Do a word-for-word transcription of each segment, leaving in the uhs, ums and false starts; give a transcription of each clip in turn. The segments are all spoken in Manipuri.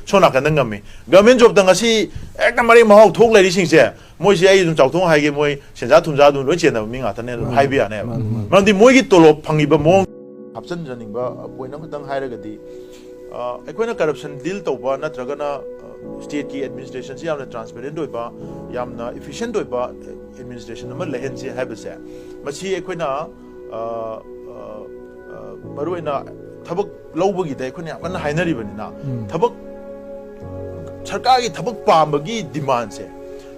ꯁꯣꯝ ꯅꯥꯀꯟꯗ ꯉꯝꯃꯤ꯫ ꯒꯚꯔꯟꯃꯦꯟ ꯖꯣꯕꯇ ꯉꯁꯤ ꯍꯦꯛꯇ ꯃꯔꯦꯛ ꯃꯍꯥꯎ ꯊꯣꯛ ꯂꯩꯔꯤꯁꯤꯡꯁꯦ, ꯃꯣꯏꯁꯦ ꯑꯩ ꯑꯗꯨꯝ ꯆꯥꯎꯊꯣꯛꯅ ꯍꯥꯏꯒꯦ, ꯃꯣꯏ ꯁꯦꯟꯖꯥ ꯊꯨꯝꯖꯥ ꯑꯗꯨꯝ ꯂꯣꯏ ꯆꯦꯟꯅꯕ ꯃꯤ ꯉꯥꯛꯇꯅꯦ ꯑꯗꯨꯝ ꯍꯥꯏꯕ ꯌꯥꯅꯦꯕ꯫ ꯃꯔꯝꯗꯤ ꯃꯣꯏꯒꯤ ꯇꯣꯂꯣꯞ ꯐꯪꯉꯤꯕ ꯃꯑꯣꯡ ꯍꯥꯞꯆꯤꯟꯖꯅꯤꯡꯕ ꯄꯣꯏꯟ ꯑꯃꯈꯛꯇꯪ ꯍꯥꯏꯔꯒꯗꯤ, ꯑ, ꯑꯩꯈꯣꯏꯅ ꯀꯔꯞꯁꯟ ꯗꯤꯜ ꯇꯧꯕ ꯅꯠꯇ꯭ꯔꯒꯅ, ꯑ, ꯁ꯭ꯇꯦꯠꯀꯤ ꯑꯦꯗꯃꯤꯅꯤꯁꯇ꯭ꯔꯦꯁꯟꯁꯤ ꯌꯥꯝꯅ ꯇ꯭ꯔꯥꯟꯁꯄꯦꯔꯦꯟꯠ ꯑꯣꯏꯕ, ꯌꯥꯝꯅ ꯏꯐꯤꯁꯤꯌꯦꯟꯠ ꯑꯣꯏꯕ ꯑꯦꯗꯃꯤꯅꯤꯁꯇ꯭ꯔꯦꯁꯟ ꯑꯃ ꯂꯩꯍꯟꯁꯤ ꯍꯥꯏꯕꯁꯦ, ꯃꯁꯤ ꯑꯩꯈꯣꯏꯅ, ꯑ, ꯑ, ꯑ, ꯃꯔꯨꯑꯣꯏꯅ ꯊꯕꯛ ꯂꯧꯕꯒꯤꯗ ꯑꯩꯈꯣꯏꯅ ꯌꯥꯝ ꯀꯟꯅ ꯍꯥꯏꯅꯔꯤꯕꯅꯤꯅ, ꯊꯕꯛ, ꯁꯔꯀꯥꯔꯒꯤ ꯊꯕꯛ ꯄꯥꯝꯕꯒꯤ ꯗꯤꯃꯥꯟꯁꯦ,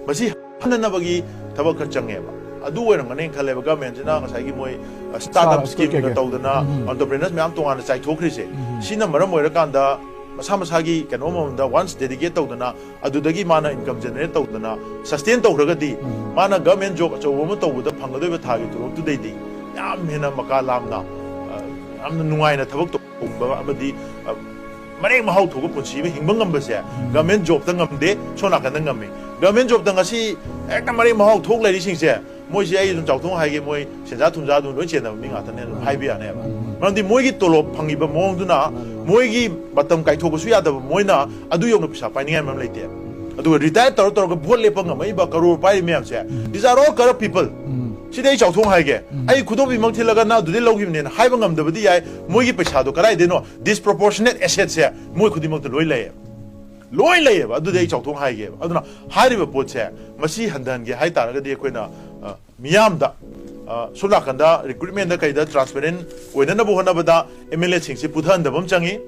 ꯃꯁꯤ ꯍꯟꯅꯅꯕꯒꯤ ꯊꯕꯛ ꯈꯔ ꯆꯪꯉꯦꯕ꯫ ꯑꯗꯨ ꯑꯣꯏꯔꯝꯒꯅꯤ ꯈꯜꯂꯦꯕ꯫ ꯒꯚꯔꯟꯃꯦꯟꯠꯁꯤꯅ ꯉꯁꯥꯏꯒꯤ ꯃꯣꯏ, ꯑ, ꯁ꯭ꯇꯥꯔꯠ ꯑꯞ ꯁ꯭ꯀꯤꯝꯒ ꯇꯧꯗꯅ, ꯑꯣꯟꯇꯔꯄ꯭ꯔꯤꯅꯔꯁ ꯃꯌꯥꯝ ꯇꯣꯉꯥꯟꯅ ꯆꯥꯏꯊꯣꯛꯈ꯭ꯔꯤꯁꯦ, ꯁꯤꯅ ꯃꯔꯝ ꯑꯣꯏꯔꯀꯥꯟꯗ ꯃꯁꯥ ꯃꯁꯥꯒꯤ ꯀꯩꯅꯣ ꯑꯃꯃꯝꯗ ꯋꯥꯟꯁ ꯗꯦꯗꯤꯀꯦꯠ ꯇꯧꯗꯅ, ꯑꯗꯨꯗꯒꯤ ꯃꯥꯅ ꯏꯟꯀꯝ ꯖꯦꯅꯦꯔꯦꯠ ꯇꯧꯗꯅ ꯁꯁꯇꯦꯟ ꯇꯧꯈ꯭ꯔꯒꯗꯤ, ꯃꯥꯅ ꯒꯚꯔꯟꯃꯦꯟꯠ ꯖꯣꯕ ꯑꯆꯧꯕ ꯑꯃ ꯇꯧꯕꯗ ꯐꯪꯒꯗꯣꯏꯕ ꯊꯥꯒꯤ ꯇꯣꯂꯣꯞꯇꯨꯗꯩꯗꯤ ꯌꯥꯝ ꯍꯦꯟꯅ ꯃꯀꯥ ꯂꯥꯝꯅ, ꯑ, ꯌꯥꯝꯅ ꯅꯨꯡꯉꯥꯏꯅ ꯊꯕꯛ ꯇꯧꯕ ꯑꯃꯗꯤ, ꯑ, ꯃꯔꯦꯛ ꯃꯍꯥꯎ ꯊꯣꯛꯄ ꯄꯨꯟꯁꯤ ꯑꯃ ꯍꯤꯡꯕ ꯉꯝꯕꯁꯦ ꯒꯚꯔꯟꯃꯦꯟꯠ ꯖꯣꯕꯇ ꯉꯝꯗꯦ, ꯁꯣꯝ ꯅꯥꯀꯟꯗ ꯉꯝꯃꯤ꯫ ꯒꯚꯔꯟꯃꯦꯟꯠ ꯖꯣꯕꯇ ꯉꯁꯤ ꯍꯦꯛꯇ ꯃꯔꯦꯛ ꯃꯍꯥꯎ ꯊꯣꯛ ꯂꯩꯔꯤꯁꯤꯡꯁꯦ, ꯃꯣꯏꯁꯦ ꯑꯩ ꯑꯗꯨꯝ ꯆꯥꯎꯊꯣꯛꯅ ꯍꯥꯏꯒꯦ, ꯃꯣꯏ ꯁꯦꯟꯖꯥ ꯊꯨꯝꯖꯥ ꯑꯗꯨꯝ ꯂꯣꯏ ꯆꯦꯟꯅꯕ ꯃꯤ ꯉꯥꯛꯇꯅꯦ ꯑꯗꯨꯝ ꯍꯥꯏꯕ ꯌꯥꯅꯦꯕ꯫ ꯃꯔꯝꯗꯤ ꯃꯣꯏꯒꯤ ꯇꯣꯂꯣꯞ ꯐꯪꯉꯤꯕ ꯃꯑꯣꯡꯗꯨꯅ ꯃꯣꯏꯒꯤ ꯃꯇꯝ ꯀꯥꯏꯊꯣꯛꯄꯁꯨ ꯌꯥꯗꯕ, ꯃꯣꯏꯅ ꯑꯗꯨ ꯌꯧꯅ ꯄꯩꯁꯥ ꯄꯥꯏꯅꯤꯡꯉꯥꯏ ꯃꯔꯝ ꯂꯩꯇꯦ꯫ ꯑꯗꯨꯒ ꯔꯤꯇꯥꯌꯔ ꯇꯧꯔ ꯇꯧꯔꯒ ꯚꯣꯠ ꯂꯦꯞꯄ ꯉꯝꯃꯛꯏꯕ ꯀꯔꯣꯔ ꯄꯥꯏꯔꯤ ꯃꯌꯥꯝꯁꯦ, these are all corrupt people꯫ ꯁꯤꯗꯤ ꯑꯩ ꯆꯥꯎꯊꯣꯛꯅ ꯍꯥꯏꯒꯦ, ꯑꯩ ꯈꯨꯗꯣꯞ ꯏꯃꯛ ꯊꯤꯜꯂꯒ ꯅꯪ ꯑꯗꯨꯗꯩ ꯂꯧꯈꯤꯕꯅꯦꯅ ꯍꯥꯏꯕ ꯉꯝꯗꯕꯗꯤ ꯌꯥꯏ, ꯃꯣꯏꯒꯤ ꯄꯩꯁꯥꯗꯣ ꯀꯗꯥꯏꯗꯩꯅꯣ? Disproportionate assetꯁꯦ ꯃꯣꯏ ꯈꯨꯗꯤꯡꯃꯛꯇ ꯂꯣꯏ ꯂꯩꯌꯦꯕ꯫ ꯂꯣꯏ ꯂꯩꯌꯦꯕ꯫ ꯑꯗꯨꯗꯤ ꯑꯩ ꯆꯥꯎꯊꯣꯛꯅ ꯍꯥꯏꯒꯦꯕ꯫ ꯑꯗꯨꯅ ꯍꯥꯏꯔꯤꯕ ꯄꯣꯠꯁꯦ, ꯃꯁꯤ ꯍꯟꯊꯍꯟꯒꯦ ꯍꯥꯏ ꯇꯥꯔꯒꯗꯤ ꯑꯩꯈꯣꯏꯅ, ꯑ, ꯃꯤꯌꯥꯝꯗ, ꯑ, ꯁꯣꯝ ꯅꯥꯀꯟꯗ ꯔꯤꯀ꯭ꯔꯨꯠꯃꯦꯟꯗ ꯀꯩꯗ ꯇ꯭ꯔꯥꯟꯁꯄꯦꯔꯦꯟꯠ ꯑꯣꯏꯅꯅꯕ ꯍꯣꯠꯅꯕꯗ ꯑꯦꯝ ꯑꯦꯜ ꯑꯦꯁꯤꯡꯁꯤ ꯄꯨꯊꯍꯟꯗꯕ ꯑꯃ ꯆꯪꯉꯤ꯫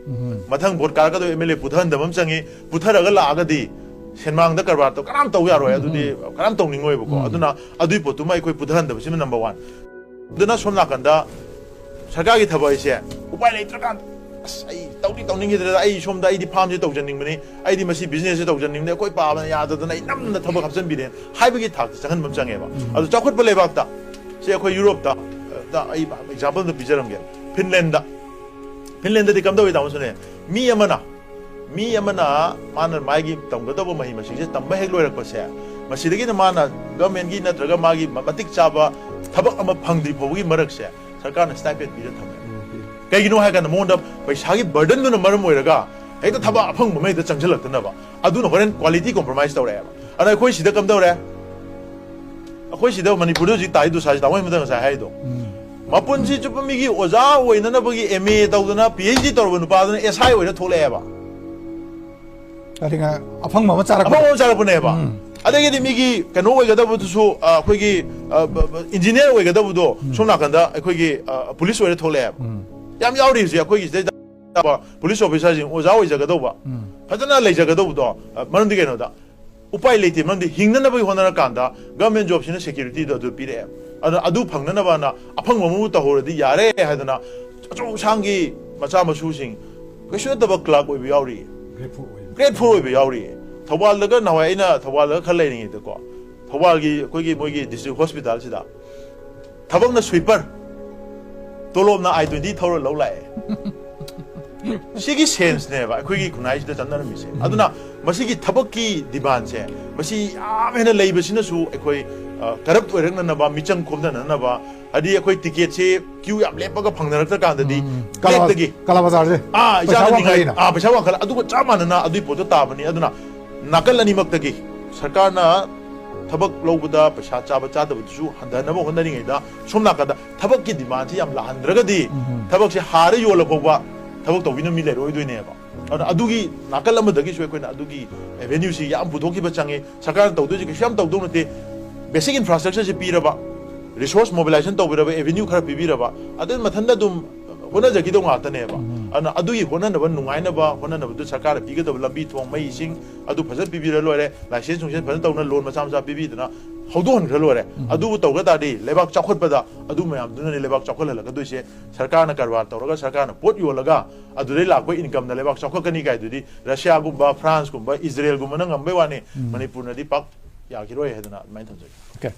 ꯃꯊꯪ ꯚꯣꯠ ꯀꯥꯔꯛꯀꯗꯧꯕ ꯑꯦꯝ ꯑꯦꯜ ꯑꯦ ꯄꯨꯊꯍꯟꯗꯕ ꯑꯃ ꯆꯪꯉꯤ꯫ ꯄꯨꯊꯔꯒ ꯂꯥꯛꯑꯒꯗꯤ ꯁꯦꯟꯃꯥꯡꯗ ꯀꯔꯕꯥꯔ ꯇꯧ-, ꯀꯅꯥꯝ ꯇꯧ ꯌꯥꯔꯣꯏ꯫ ꯑꯗꯨꯗꯤ ꯀꯅꯥꯝ ꯇꯧꯅꯤꯡꯉꯣꯏꯕꯀꯣ꯫ ꯑꯗꯨꯅ ꯑꯗꯨꯒꯤ ꯄꯣꯠꯇꯨꯃ ꯑꯩꯈꯣꯏ ꯄꯨꯊꯍꯟꯗꯕꯁꯤꯅ ꯅꯝꯕꯔ ꯋꯥꯟ꯫ ꯑꯗꯨꯅ ꯁꯣꯝ ꯅꯥꯀꯟꯗ ꯁꯔꯀꯥꯔꯒꯤ ꯊꯕꯛ ꯍꯥꯏꯁꯦ ꯎꯄꯥꯏ ꯂꯩꯇ꯭ꯔꯀꯥꯟꯗ, "ꯑꯁ, ꯑꯩ ꯇꯧꯗꯤ ꯇꯧꯅꯤꯡꯈꯤꯗ꯭ꯔꯦꯗ, ꯑꯩ ꯁꯣꯝꯗ ꯑꯩꯗꯤ ꯐꯥꯔꯝꯁꯦ ꯇꯧꯖꯅꯤꯡꯕꯅꯤ, ꯑꯩꯗꯤ ꯃꯁꯤ ꯕꯤꯖꯤꯅꯦꯁꯁꯦ ꯇꯧꯖꯅꯤꯡꯕꯅꯤ, ꯑꯩꯈꯣꯏ ꯄꯥꯕꯅ ꯌꯥꯗꯗꯅ ꯑꯩ ꯅꯝꯗꯅ ꯊꯕꯛ ꯍꯥꯞꯆꯤꯟꯕꯤꯔꯦ" ꯍꯥꯏꯕꯒꯤ ꯊꯥꯛꯇ ꯆꯪꯍꯟꯕ ꯑꯃ ꯆꯪꯉꯦꯕ꯫ ꯑꯗꯨ ꯆꯥꯎꯈꯠꯄ ꯂꯩꯕꯥꯛꯇ, ꯁꯤ ꯑꯩꯈꯣꯏ ꯌꯨꯔꯣꯞꯇ, ꯑ, ꯑꯩ ꯑꯦꯛꯖꯥꯝꯄꯜ ꯑꯃ ꯄꯤꯖꯔꯝꯒꯦ꯫ ꯐꯤꯟꯂꯦꯟꯗ, ꯐꯤꯟꯂꯦꯟꯗꯗꯤ ꯀꯝꯗꯧꯏ, ꯇꯥꯃꯣ ꯁꯨꯅꯦ? ꯃꯤ ꯑꯃꯅ, ꯃꯤ ꯑꯃꯅ ꯃꯥꯅ ꯃꯥꯒꯤ ꯇꯝꯒꯗꯧꯕ ꯃꯍꯩ ꯃꯁꯤꯡꯁꯦ ꯇꯝꯕ ꯍꯦꯛ ꯂꯣꯏꯔꯛꯄꯁꯦ, ꯃꯁꯤꯗꯒꯤꯅ ꯃꯥꯅ ꯒꯚꯔꯟꯃꯦꯟꯠꯀꯤ ꯅꯠꯇ꯭ꯔꯒ ꯃꯥꯒꯤ ꯃ-, ꯃꯇꯤꯛ ꯆꯥꯕ ꯊꯕꯛ ꯑꯃ ꯐꯪꯗ꯭ꯔꯤ ꯐꯥꯎꯕꯒꯤ ꯃꯔꯛꯁꯦ ꯁꯔꯀꯥꯔꯅ ꯁ꯭ꯇꯥꯏꯄꯦꯟ ꯄꯤꯔ ꯊꯝꯃꯦ꯫ ꯀꯩꯒꯤꯅꯣ ꯍꯥꯏ ꯀꯥꯟꯗ ꯃꯉꯣꯟꯗ ꯄꯩꯁꯥꯒꯤ ꯕꯔꯗꯟꯗꯨꯅ ꯃꯔꯝ ꯑꯣꯏꯔꯒ ꯍꯦꯛꯇ ꯊꯕꯛ ꯑꯐꯪꯕ ꯑꯃ ꯍꯦꯛꯇ ꯆꯪꯁꯤꯜꯂꯛꯇꯅꯕ, ꯑꯗꯨꯅ ꯍꯣꯔꯦꯟ quality compromise ꯇꯧꯔꯛꯑꯦꯕ꯫ ꯑꯗ ꯑꯩꯈꯣꯏ ꯁꯤꯗ ꯀꯝꯗꯧꯔꯦ? ꯑꯩꯈꯣꯏ ꯁꯤꯗ ꯃꯅꯤꯄꯨꯔꯗ ꯍꯧꯖꯤꯛ ꯇꯥꯏ ꯗꯨꯁꯥꯁꯤ ꯇꯥꯃꯣ ꯃꯊꯪ ꯉꯁꯥꯏ ꯍꯥꯏꯗꯣ, ꯃꯄꯨꯟꯁꯤ ꯆꯨꯞꯄ ꯃꯤꯒꯤ ꯑꯣꯖꯥ ꯑꯣꯏꯅꯅꯕꯒꯤ M A ꯇꯧꯗꯅ P H D ꯇꯧꯔꯕ ꯅꯨꯄꯥꯗꯨꯅ S I ꯑꯣꯏꯅ ꯊꯣꯛꯂꯛꯑꯦꯕ꯫ ꯑꯗꯨꯒ ꯑꯐꯪꯕ ꯑꯃ ꯆꯥꯔꯛꯄ ꯑꯐꯪꯕ ꯑꯃ ꯆꯥꯔꯛꯄꯅꯦꯕ꯫ ꯑꯗꯒꯤꯗꯤ ꯃꯤꯒꯤ ꯀꯩꯅꯣ ꯑꯣꯏꯒꯗꯕꯗꯨꯁꯨ, ꯑ, ꯑꯩꯈꯣꯏꯒꯤ, ꯑ, ꯕ-, ꯕ-, ꯏꯟꯖꯤꯅꯤꯌꯔ ꯑꯣꯏꯒꯗꯕꯗꯣ ꯁꯣꯝ ꯅꯥꯀꯟꯗ ꯑꯩꯈꯣꯏꯒꯤ, ꯑ, ꯄꯨꯂꯤꯁ ꯑꯣꯏꯅ ꯊꯣꯛꯂꯛꯑꯦꯕ꯫ ꯌꯥꯝ ꯌꯥꯎꯔꯤ ꯍꯧꯖꯤꯛ ꯑꯩꯈꯣꯏꯒꯤ ꯁꯤꯗꯩꯗ ꯄꯨꯂꯤꯁ ꯑꯣꯐꯤꯁꯥꯔꯁꯤꯡ, ꯑꯣꯖꯥ ꯑꯣꯏꯖꯒꯗꯧꯕ, ꯐꯖꯅ ꯂꯩꯖꯒꯗꯧꯕꯗꯣ꯫ ꯑ, ꯃꯔꯝꯗꯤ ꯀꯩꯅꯣꯗ ꯎꯄꯥꯏ ꯂꯩꯇꯦ, ꯃꯔꯝꯗꯤ ꯍꯤꯡꯅꯅꯕꯒꯤ ꯍꯣꯠꯅꯔꯀꯥꯟꯗ ꯒꯚꯔꯟꯃꯦꯟ ꯖꯣꯕꯁꯤꯅ ꯁꯦꯀ꯭ꯌꯨꯔꯤꯇꯤꯗꯣ ꯑꯗꯨ ꯄꯤꯔꯛꯑꯦ꯫ ꯑꯗꯨꯅ ꯑꯗꯨ ꯐꯪꯅꯅꯕꯅ ꯑꯐꯪꯕ ꯑꯃꯕꯨ ꯇꯧꯍꯧꯔꯗꯤ ꯌꯥꯔꯦ ꯍꯥꯏꯗꯅ ꯑꯆꯧ ꯑꯁꯥꯡꯒꯤ ꯃꯆꯥ ꯃꯁꯨꯁꯤꯡ, ꯀꯩꯁꯨ ꯅꯠꯇꯕ ꯀ꯭ꯂꯥꯔꯛ ꯑꯣꯏꯕ ꯌꯥꯎꯔꯤ, Grateful ꯑꯣꯏꯕ꯫ Grateful ꯑꯣꯏꯕ ꯌꯥꯎꯔꯤ꯫ ꯊꯧꯕꯥꯜꯗꯒ ꯅꯍꯥꯟꯋꯥꯏ ꯑꯩꯅ ꯊꯧꯕꯥꯜꯗꯒ ꯈꯔ ꯂꯩꯔꯤꯉꯩꯗꯀꯣ, ꯊꯧꯕꯥꯜꯒꯤ ꯑꯩꯈꯣꯏꯒꯤ ꯃꯣꯏꯒꯤ ꯗꯤꯁꯇ꯭ꯔꯤꯛ ꯍꯣꯁꯄꯤꯇꯥꯜꯁꯤꯗ ꯊꯕꯛꯅ ꯁ꯭ꯋꯤꯄꯔ, ꯇꯣꯂꯣꯞꯅ I twenty ꯊꯧꯔ ꯂꯧ ꯂꯥꯛꯑꯦ꯫ ꯁꯤꯒꯤ ꯁꯦꯟꯁꯅꯦꯕ ꯑꯩꯈꯣꯏꯒꯤ ꯈꯨꯟꯅꯥꯏꯁꯤꯗ ꯆꯠꯅꯔꯝꯃꯤꯁꯦ꯫ ꯑꯗꯨꯅ ꯃꯁꯤꯒꯤ ꯊꯕꯛꯀꯤ ꯗꯤꯃꯥꯟꯁꯦ ꯃꯁꯤ ꯌꯥꯝ ꯍꯦꯟꯅ ꯂꯩꯕꯁꯤꯅꯁꯨ ꯑꯩꯈꯣꯏ, ꯑ, ꯀꯔꯞ ꯑꯣꯏꯔꯛꯅꯅꯕ, ꯃꯤꯆꯪ ꯈꯣꯝꯅꯅꯅꯕ, ꯍꯥꯏꯗꯤ ꯑꯩꯈꯣꯏ ꯇꯤꯀꯦꯠꯁꯦ ꯀ꯭ꯌꯨ ꯌꯥꯝ ꯂꯦꯞꯄꯒ ꯐꯪꯅꯔꯛꯇ꯭ꯔꯀꯥꯟꯗꯗꯤ ꯀꯂꯥ ꯕ꯭ꯂꯦꯛꯇꯒꯤ ꯀꯂꯥ ꯕꯖꯥꯔꯁꯦ ꯑꯥ, ꯄꯩꯁꯥ ꯏꯆꯥꯅ ꯋꯥꯡꯈꯠꯂꯛꯏꯅ꯫ ꯅꯤꯡꯉꯥꯏ-, ꯑꯥ, ꯄꯩꯁꯥ ꯋꯥꯡꯈꯠꯂ ꯑꯗꯨꯒ ꯆꯞ ꯃꯥꯟꯅꯅ ꯑꯗꯨꯒꯤ ꯄꯣꯠꯇꯣ ꯇꯥꯕꯅꯤ꯫ ꯑꯗꯨꯅ ꯅꯥꯀꯜ ꯑꯅꯤꯃꯛꯇꯒꯤ ꯁꯔꯀꯥꯔꯅ ꯊꯕꯛ ꯂꯧꯕꯗ ꯄꯩꯁꯥ ꯆꯥꯕ ꯆꯥꯗꯕꯗꯨꯁꯨ ꯍꯟꯊꯅꯕ ꯍꯣꯠꯅꯔꯤꯉꯩꯗ ꯁꯣꯝ ꯅꯥꯀꯟꯗ ꯊꯕꯛꯀꯤ ꯗꯤꯃꯥꯟꯁꯤ ꯌꯥꯝ ꯂꯥꯛꯍꯟꯗ꯭ꯔꯒꯗꯤ ꯊꯕꯛꯁꯦ ꯍꯥꯔ ꯌꯣꯜꯂ ꯐꯥꯎꯕ ꯊꯕꯛ ꯇꯧꯕꯤꯅꯕ ꯃꯤ ꯂꯩꯔꯣꯏꯗꯣꯏꯅꯦꯕ꯫ ꯑꯗꯨꯅ ꯑꯗꯨꯒꯤ ꯅꯥꯀꯜ ꯑꯃꯗꯒꯤꯁꯨ ꯑꯩꯈꯣꯏꯅ ꯑꯗꯨꯒꯤ ꯑꯦꯚꯦꯅ꯭ꯌꯨꯁꯤ ꯌꯥꯝ ꯄꯨꯊꯣꯛꯈꯤꯕ ꯆꯪꯉꯤ꯫ ꯁꯔꯀꯥꯔꯅ ꯇꯧꯗꯣꯏꯁꯤ ꯀꯩꯁꯨ ꯌꯥꯝ ꯇꯧꯗꯧ ꯅꯠꯇꯦ꯫ ꯕꯦꯁꯤꯛ ꯏꯟꯐ꯭ꯔꯥꯁ꯭ꯇ꯭ꯔꯛꯆꯔꯁꯤ ꯄꯤꯔꯕ, ꯔꯤꯁꯣꯔꯁ ꯃꯣꯕꯤꯂꯥꯏꯖꯦꯁꯟ ꯇꯧꯕꯤꯔꯕ, ꯑꯦꯚꯦꯅ꯭ꯌꯨ ꯈꯔ ꯄꯤꯕꯤꯔꯕ, ꯑꯗꯨ ꯃꯊꯟꯇ ꯑꯗꯨꯝ ꯍꯣꯠꯅꯖꯈꯤꯗꯧ ꯉꯥꯛꯇꯅꯦꯕ꯫ ꯑꯗꯨꯅ ꯑꯗꯨꯒꯤ ꯍꯣꯠꯅꯅꯕ, ꯅꯨꯡꯉꯥꯏꯅꯕ ꯍꯣꯠꯅꯅꯕꯗꯨ ꯁꯔꯀꯥꯔꯅ ꯄꯤꯒꯗꯕ ꯂꯝꯕꯤ ꯊꯣꯡ, ꯃꯩ ꯏꯁꯤꯡ ꯑꯗꯨ ꯐꯖꯅ ꯄꯤꯕꯤꯔ ꯂꯣꯏꯔꯦ꯫ ꯂꯥꯏꯁꯦꯟꯁ ꯅꯨꯡꯁꯦꯟꯁ ꯐꯖꯅ ꯇꯧꯅ ꯂꯣꯟ ꯃꯆꯥ ꯃꯆꯥ ꯄꯤꯕꯤꯗꯅ ꯍꯧꯗꯣꯛꯍꯟꯈ꯭ꯔ ꯂꯣꯏꯔꯦ꯫ ꯑꯗꯨꯕꯨ ꯇꯧꯒ ꯇꯥꯔꯗꯤ ꯂꯩꯕꯥꯛ ꯆꯥꯎꯈꯠꯄꯗ ꯑꯗꯨ ꯃꯌꯥꯝꯗꯨꯅꯅꯦ ꯂꯩꯕꯥꯛ ꯆꯥꯎꯈꯠꯍꯜꯂꯛꯀꯗꯣꯏꯁꯦ꯫ ꯁꯔꯀꯥꯔꯅ ꯀꯔꯕꯥꯔ ꯇꯧꯔꯒ ꯁꯔꯀꯥꯔꯅ ꯄꯣꯠ ꯌꯣꯜꯂꯒ ꯑꯗꯨꯗꯩ ꯂꯥꯛꯄ ꯏꯟꯀꯝꯅ ꯂꯩꯕꯥꯛ ꯆꯥꯎꯈꯠꯀꯅꯤ ꯀꯥꯏꯗꯨꯗꯤ ꯔꯁꯤꯌꯥꯒꯨꯝꯕ, ꯐ꯭ꯔꯥꯟꯁꯀꯨꯝꯕ, ꯏꯖꯔꯦꯜꯒꯨꯝꯕꯅ ꯉꯝꯕꯩ ꯋꯥꯅꯤ꯫ ꯃꯅꯤꯄꯨꯔꯅꯗꯤ ꯄꯥꯛ ꯌꯥꯈꯤꯔꯣꯏ ꯍꯥꯏꯗꯅ ꯑꯗꯨꯃꯥꯏꯅ ꯊꯝꯖꯒꯦ꯫ Okay꯫